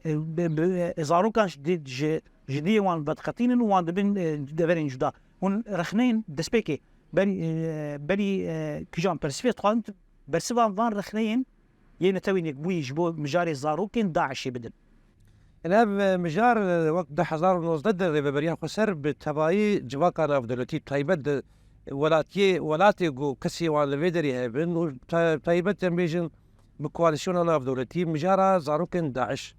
e, bi, bi, e, zarokan ji di-, ji, ji diyê wan vediqetînin û wan dibin, e, deverên cuda. Hûn rexneyên destpêkê berî, e, berî, e, kîjan persifê dixwazin, bersiva van rexneyên yê Netewên Yekbûyî ji bo mijarê zarokên DAIŞê bidin. Ev, e, mijar, e, wek du hezar û nozdeh de Rêveberiya Xweser bi tevayî civaka navdewletî, taybet di welatiyê, welatê ku kesê wan li vê derê hebin û ta-, taybet em bêjin bi koalîsyona navdewletî, mijara zarokên DAIŞ.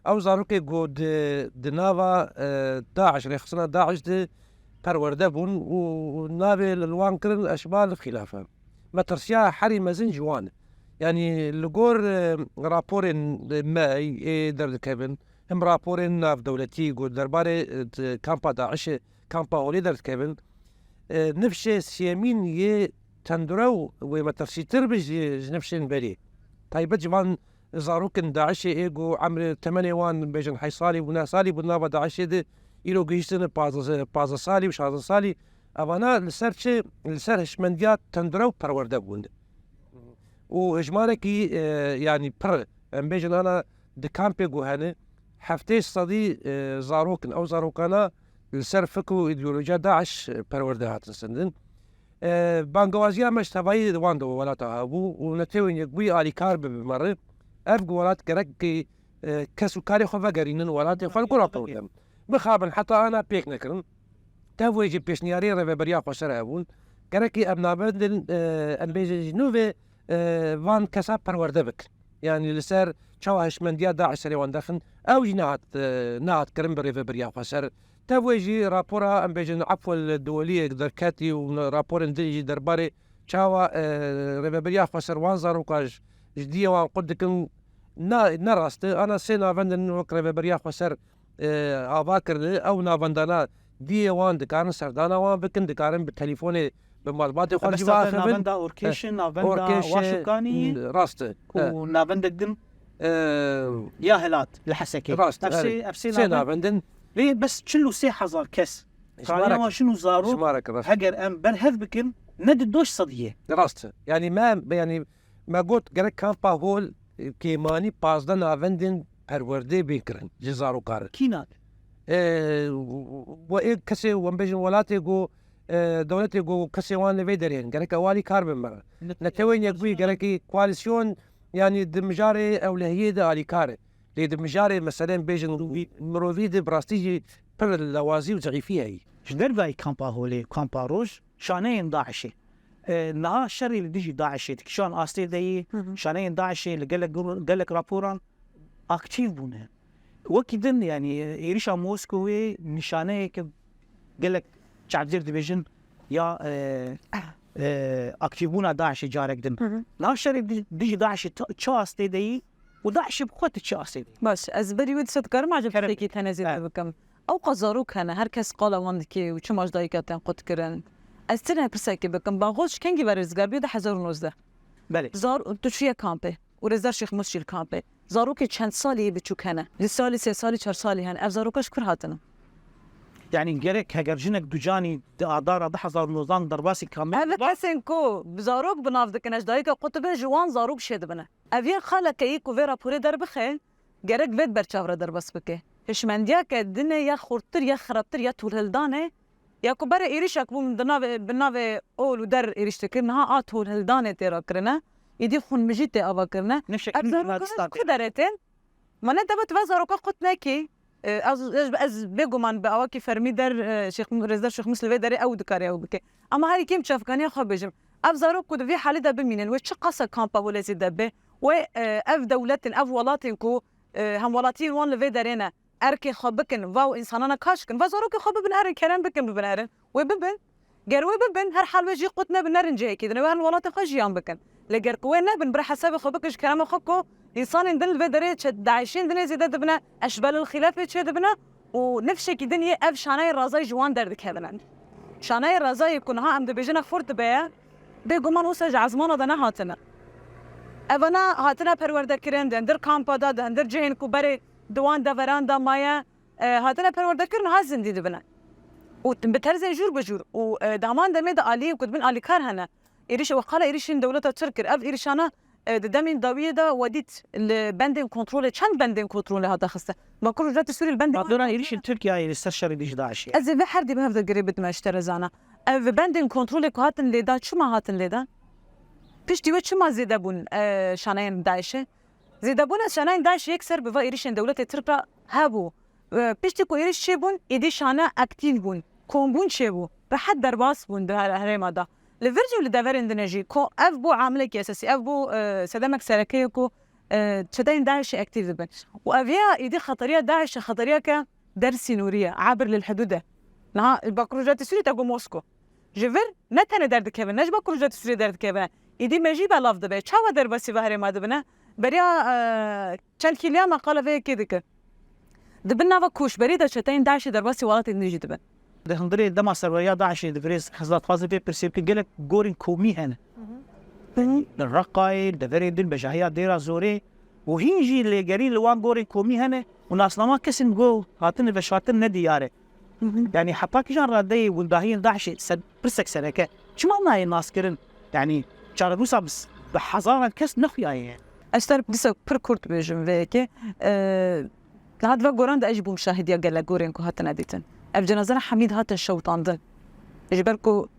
Ew zarokê ku di, di nava, e, DAIŞ, rêxistina DAIŞ de perwerde bûn û navê li wan kirin Eşbal Xîlafe. Metirsiya herî mezin ji wan e. Yanî li gor, e, raporên me ê derdikevin, him raporên navdewletî ku derbarê, e, t-, kampa DAIŞê, kampa Holê derdikevin, e, nifşê sêyemîn yê tendure û wê metirsîtir bi ji, ji nifşên berê. Taybet ji van zarokên DAIŞê ê ku emrê temenê wan bêjin heşt salî bû, neh salî bû nava DAIŞê de, îro gihîştine pazdeh, pazdeh salî û şazdeh salî. Evana li ser çi? Li ser hişmendiya tendure û perwerde bûn. Û hejmarekî, e, yanî pir, em bêjin ana di kampê ku hene, heftê sedî, e, zarok in. Ew zarokana li ser fikr û îdeolojiya DAIŞ, e, perwerde hatin sendin. E, bangewaziya me ji tevayî wan de welata hebû û Netewên Yekbûyî alîkar bi bi me re. Ev ku welat gerekî, e, kes û karê xwe vegerînin welatê xwe li gora problem. Bixabin heta ana pêk nekirin. Tev wê jî pêşniyarê Rêveberiya Xweser hebûn. Gerekî em navendin, e, em bêjin ji nû vê, e, van kesa perwerde bikin. Yanî li ser çawa hişmendiya DAIŞ serê wan derxin, ew jî nehat, e, nehat kirin bi Rêveberiya Xweser. Tev wê jî rapora, em bêjin, efwel duweliyek derketî û raporên din jî derbarê çawa, e, Rêveberiya Xweser wan zaroka ji, ji diyê wan qut dikin, na, ne rast e. Ana sê navendin wek Rêveberiya Xweser, e, ava kirine, ew navendana diyê wan dikarin serdana wan bikin, dikarin bi telîfonê bi malbatê xwe jî biaxivin. Navenda Orkêşê, e, navenda Orkêşê, Waşûkanî, rast e, û, e, navendek din, e, ya Hilat li Hesekê. Rast, ev sê, ev sê navend. Lê bes çil û sê hezar kes, karê wan jin û zarok, heger em berhev bikin, ne di doş sediyê. Rast e. Yanî me, yanî me got gerek kampa Hol, e, kêmanî pazdeh navendên perwerdê bên kirin ji zarokan re. Kî nat? E, we ê kesê, em bêjin welatê ku, e, dewletê ku kesê wan li vê derê hene. Gerek ew alîkar bin me re. Netewên Yekbûyî gerekî koalîsyon, yanî di mijarê ewlehiyê de alîkar e. Lê di mijarê meselên bêjin mirovî de bi rastî jî pir lewazî û zeîfî heye. Ji dervayî kampa Holê, kampa Roj, şaneyên DAIŞê. E, niha şerê li dijî DAIŞê dikişan astê de yî, Hı hı. şaneyên DAIŞê li gelek, gelek raporan aktîf bûne. Wekî din, yanî, êrîşa Moskowê nîşaneyeke gelek çavdêr dibêjin ya, e, e, aktîfbûna DAIŞê carek din. Hı hı. Niha şerê di-, dijî DAIŞê ta-, çi astê de yî û DAIŞê bi xwe tu çi astê de yî? Baş, ez berî wê dîsa dikarim acil Kerem. Tiştekî tenê zêde Evet. bikim. Ew qas zarok hene, her kes qala wan dike û çima ji dayika tên qut kirin. Ez tenê pirsekê bikim, Bagoç kengî ve rizgar bûye du hezar û nozdeh. Belê. Zar-, tu çûye kampê û Rêzdar Şêxmûs jî li kampê. Zarokê çend salî yê biçûk hene. Du salî, sê salî, çar salî hene. Ev zaroka ji kur hatine? Yanî gerek heger jinek ducanî di adara du hezar û nozdeh derbasî kamê Ev kesên ku bi zarok bi nav dikine, ji dayika qut dibin, ji wan zarok çêdibine. Ev yên xaleke yî ku vê raporê derbixe, gerek vê di ber çav re derbas bike. Hişmendiyeke din e ya xurttir, ya xirabtir, ya tolhildanê, ya ku berê êrîşek bû di navê, bi navê ol û der êrîş dikir, niha a tolhildanê tê rakirine, êdî xwinmijî tê ava kirine. Ev zarok ku derê tên, ma ne dewlet ve zaroka qut nekî. E, ez, ez, ez bêguman bi awakî fermî der, e, Şêx, Rêzdar Şêxmûs li vê derê ew dikare ew bike. Ama herî kêm çavkaniya xwe bêjim. Ev zarok ku di vî halî de bimînin, wê çi qasa kampa Holê zêde be? Wê, e, ev dewletin, ev welatên ku, e, hemwelatiyên wan li vê derê ne, erkê xwe bikin, va û însanana kaş kin, va zarokê xwe bibin herin, kerem bikin bibin herin. Wê bibin. Ger wê bibin, her hal wê jî qut nebin, nerin cihekî din, wê herin welatê xwe jiyan bikin. Lê ger ku wê nebin, bira hesabê xwe bikin ji kerema xwe ku însanên din li vê derê çe-, DAIŞ'ên dinê zêde dibine, eşbelil xîlafê çê dibine û nifşekî din yê ev şanayê razayî ji wan derdikevine. Şanayê razayê ku niha em dibêjine xurt dibe ye, bêguman wisa ji ezmana de nehatine. Evana hatine perwerdekirin, di hindir kampa de, di hindir cihên ku berê di wan deveran de maye, e, hatine perwerdekirin, ha zindî dibine. Û bi terzên jûr bi jûr û, e, di heman demê de aliyên ku dibin alîkar hene. Êrîş, we qala êrîşên dewleta Tirk kir. Ev êrîşana, e, di demên dawiyê de we dît li bendên kontrolê, çend bendên kontrolê hate xiste. Bakur Rojhilatê Sûriyê li bendên Madora êrîşên Tirkiyeyê li ser şerê dijî DAIŞê. Ez ê vê herdî bi hev de girê bidime ji te re Zana. Ev bendên kontrolê ku hatin lêdan, çima hatin lêdan? Piştî wê çima zêde bûn, e, şaneyên DAIŞê? Zêdebûna şaneyên DAIŞê yekser bi va êrîşên dewletê Tirk re hebû. E, piştî ku êrîş çêbûn, êdî şane aktîf bûn, kombûn çêbû, rehet derbas bûn di her-, herêma de. Li vir jî û li deverên din jî, ku ev bû amilekî esasî, ev bû, e, sedemek sereke ye ku, e, çeteyên DAIŞê aktîf dibin. Û ev ya êdî xeteriya DAIŞê, xeteriyeke der sînorî ye, abir lil hudûd e. Niha li Bakur Rojhilatê Sûriyê te got Mosko. Ji vir ne tenê derdikevin, ne ji Bakur Rojhilatê Sûriyê derdikevin. Êdî me jî belav dibe. Çawa derbasî ve herêma dibine? Beriya, e, çend kîliya me qala vê yekê dikir. Di bin nava koçberî de çeteyên DAIŞê derbasî welatên din jî dibin. Di hundirê dema serweriya DAIŞê di birêz Xizra dixwaze vê pirsê bike, gelek gorên komî hene. Li Reqayê, li deverên din, bejahiya Dêra Zorê û hîn jî lêgerî li wan gorên komî hene û nasnama kesên ku hatine veşartin ne diyar e. Yanî heta kîjan radeyê windahiyên DAIŞê ser, pirsek sereke çima nayê naskirin? Yanî çarenûsa bi s-, bi hezaran kes nexuyaye. Ez te pirsek pir kurt bêjim vê yekê. E, niha di van goran de ez jî bûm şahidiya gelek gorên ku hatine dîtin. Ev cenazena hemî dihatin şewitandin. Ji ber ku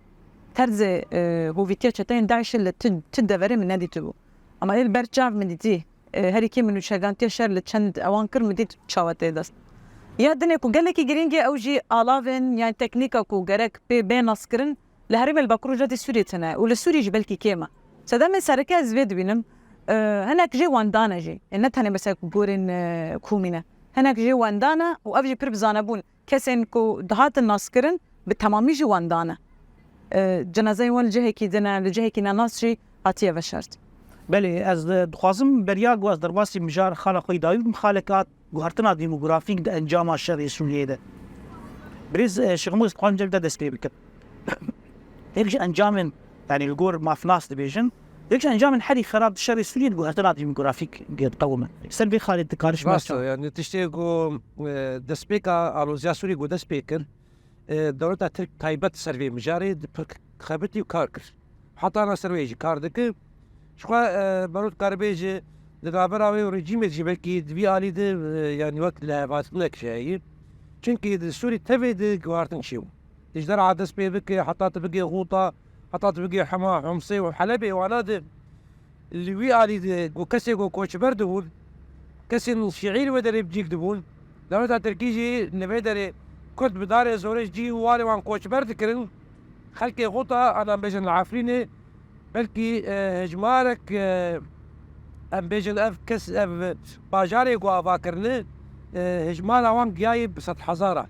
terzê, e, hovîtiya çeteyên DAIŞê li tu, tu deverê min nedîtibû. Ama ê li ber çav min dîtî. E, herî kêm min nûçegantiya şer li çend ewan kir, min dît çawa tê dest. Ya dinê ku gelekî girîng e, ew jî alavên, yan teknîka ku gerek pê bê naskirin, li herêmê li Bakur Rojhilatê Sûriyê tune û li Sûriyê jî belkî kêm e. Sedemên sereke ez vê dibînim, e, hinek jê wendan e jî. E, ne tenê mesela ku gorên, e, komî ne. Hinek jê wendan e û ev jî pir bi zanebûn. Kesên ku dihatin naskirin bi temamî jî wendan e. E, cenazeyên wan li cihekî din e, li cihekî nenas jî hatiye veşart. Belê, ez, e, dixwazim beriya ku ez derbasî mijar xala xwe yî dawî bim, xalek hat guhertina demografîk di encama şerê Sûriyeyê de. Birêz, e, Şêx Mûs, dixwazim cem te dest pê bikim. Yek ji encamên, yanî li gor mafnas dibêjin, yek ji encamên herî xerab di şerê Sûriyê di guhertina demografîk diqewime. Ser vê xalê dikariş Rast e, yani tiştê ku, e, destpêka aloziya Sûriyê ku dest pê kir, e, dewleta Tirk taybet ser vê mijarê di pir xebitî û kar kir. Heta na ser wê jî kar dike. Ji xwe, e, Merût karibêje di navbera wê û rejîmê jî belkî di vî alî de, e, yani wek lihevhatinek jî heye. Çimkî di Sûrî tevê de guhartin çêbû. Ji dera dest pê bike, heta tu bigê Xûta, heta tu bigê Hema, Homsê û Helebê wana de li wî alî de ku kesê ku koçber dibûn, kesên şîî li wê derê bi cîk dibûn. Dewleta Tirkî jî li vê derê Kurd bi darê zorê ji cî û warê wan koçber dikirin. Xelkê Xûta, ana bêjin li Efrînê, belkî, e, hejmarek, e, em bêjin ev kes, ev bajarê ku ava kirine, e, hejmara wan giyayê bi sedhezara.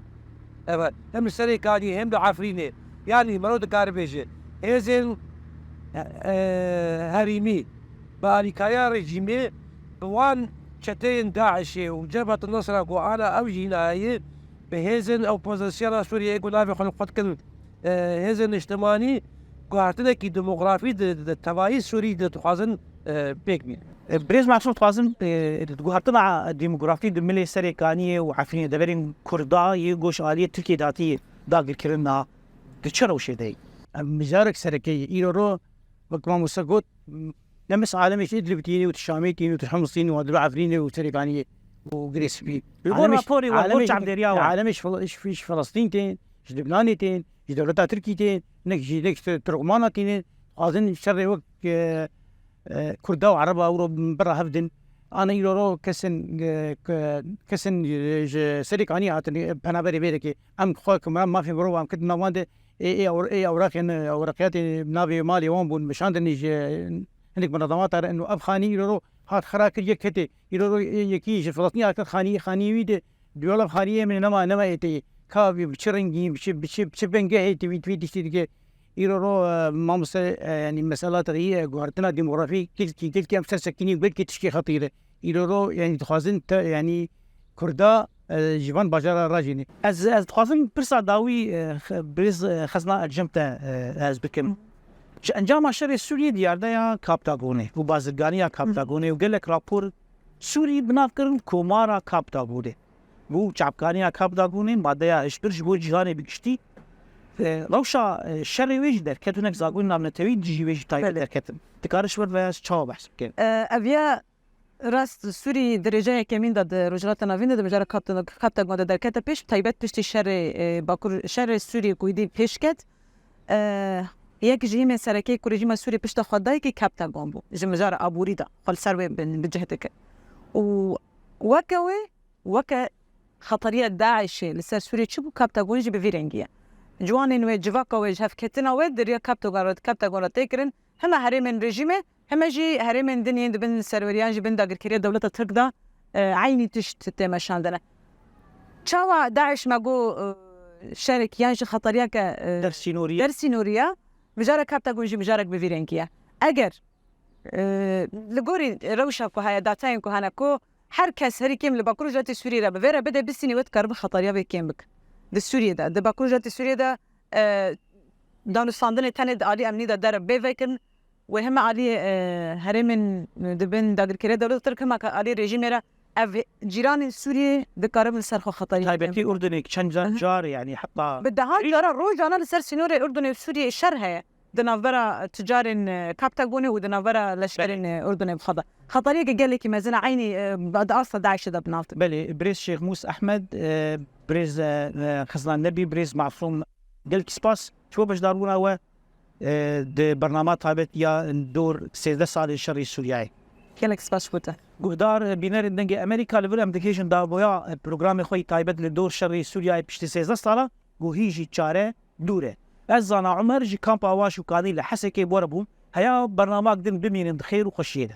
Ev hem li Serêkaniyê hem li Efrînê. Yanî mero dikare bêje, hêzên, e, herêmî bi alîkariya rejîmê bi wan çeteyên DAIŞê û Cebhet Nusra ku ana ew jî nayê, bi hêzên opozisyona Sûriyeyê ku navê xwe li xwe dikin, e, hêzên niştimanî, guhertinekî demografî di, di tevayî Sûrî de dixwazin, e, pêk bînin. E, Birêz Mesûd, dixwazim, e, guhertina demografî di milê Serêkaniyê û Efrînê, deverên Kurda yê ku ji aliyê Tirkiyê de hatiye dagirkirin, niha di çi rewşê de ye? Em mijarek sereke ye. Îro ro, wek mamoste got, ne bes alemê ji Idlib tînî û di Şamê tînî û di Hims tînî û di Efrînê û Serêkaniyê û Girê Spî. Li gor Alemê ji, raporê wan, alemê gor ji, çavdêriya wan. Alemê ji Fil-, ji, ji Filistîn tên, ji Lubnanê tên, ji dewleta Tirkî tên, hinek jî, hinek ji Turkmana tînin, dixwazin şerê wek, e, e, Kurda û Ereba û ro bira hev din. Ana îro ro kesên, e, ke-, kesên, e, ji Serêkaniyê hatin, e, penaberê vê derê. Em xwe ku me mafê mirov em ketin nav wan de, ê, ê, ewr-, ê, ewraqên, ewraqiyatê navê malê wan bûn, meşandin ji hinek munezemata re, ino ev xanî îro ro hat xera kir, yek ketê. Îro ro, ê, yekî ji Filistînê hat xanî, xanî wî de, Diyala xaniyê min nema, nema êtê. Ka bi çi rengî, bi çi, bi çi, bi çi vengê hê tivî, tivî tiştî dike. Îro ro, e, mamoste, e, yanî mesela te yî, e, guhertina demografî, kilkî, kilkî em ser sekinî, belkî tişkî xetîre. Îro ro, yanî dixwazin te, yanî Kurda e, ji van bajara re jî ne. Ez, ez dixwazim pirsa dawî, e, xe-, birêz, e, Xezna Ercem te, e, ez bikim. Ji encama şerê Sûriyê diyardeya Kaptagonê û bazirganiya Kaptagonê û gelek rapor Sûrî bi nav kirin Komara Kaptagonê. Bû çapkaniya Kaptagonê, madeya hişbir ji bo cîhanê bi giştî. E, rewşa, e, şerê wê jî derket, hinek zagonên navnetewî dijî wê jî taybet Belê. derketin. Dikare ji ber vê çawa behs bike? E, ev ya rast Sûrî di rêjeya yekemîn de di Rojhilata Navîn de di mijara Kapta-, Kaptagon de derkete pêş, taybet piştî şerê, e, Bakur, şerê Sûrî ku êdî pêş ket. E, yek ji hîmên sereke ku rejîma Sûrî pişta xwe dayî kî Kaptagon bû. Ji mijara aborî de xwe li ser wê bi, bi cih dike. Û weke wê, weke xetariya DAIŞê li ser Sûriyê çi bû, Kaptagon jî bi vî rengî ye. Ciwanên wê, civaka wê, ji hevketina wê di riya Kaptagon re, Kaptagon re tê kirin. Heme herêmên rejîmê, heme jî herêmên din yên di bin serweriyan, ji bin dagirkeriya dewleta Tirk de, e, eynî tişt tê meşandine. Çawa DAIŞ me got, e, şerek yan jî xetariyeke, e, Dersînorî. dersînorî ye, mijara Kaptagon jî mijarek bi vî rengî ye. Eger, e, li gorî rewşa ku heye, datayên ku hene ku her kes herî kêm li Bakur Rojhilatê Sûriyê re bi vê re bide, bistînî wê dikaribe xetariya vê kêm bike. Di Sûriyê de, di Bakur Rojhilatê Sûriyê de, e, danûstandinê tenê di alî emnî de dere bê vekirin. Wê heme alî, e, herêmên di bin dagirkeriya dewleta Tirk, hema alî rejîmê re ev cîranên Sûriyê dikaribin li ser xwe xetarî Taybetî bikin. Urdunê çend ca-, Aha. car, yani heta Bi dehan cara rojane li ser sînorê Urdunê û Sûriyê şer heye. Di navbera ticarên, e, Kaptagonê û di navbera leşkerên, Belê. e, Urdunê bi xwe de. Xetariyeke gelekî mezin e, eynî, e, di asta DAIŞê de bi nav tê. Belê, birêz Şêx Mûs Ehmed, e, birêz, e, e, Xizlan Nebî, birêz Masûm, gelkî spas. Ji bo beşdarbûna we, e, di bernama taybet ya dor sêzdeh salên şerê Sûriyeyê. Gelek spas ji bo te. Guhdar, e, bînerên Dengê Amerîka, li vir em digihêjin daboya, e, programê xwe yî taybet li dor şerê Sûriyeyê piştî sêzdeh sala, ku hîn jî çare dûr e. Ez Zana Umer ji kampa Awaş û Kanî li Hesekê bi we re bûm. Heya bernamak din bimînin di xêr û xweşiyê de.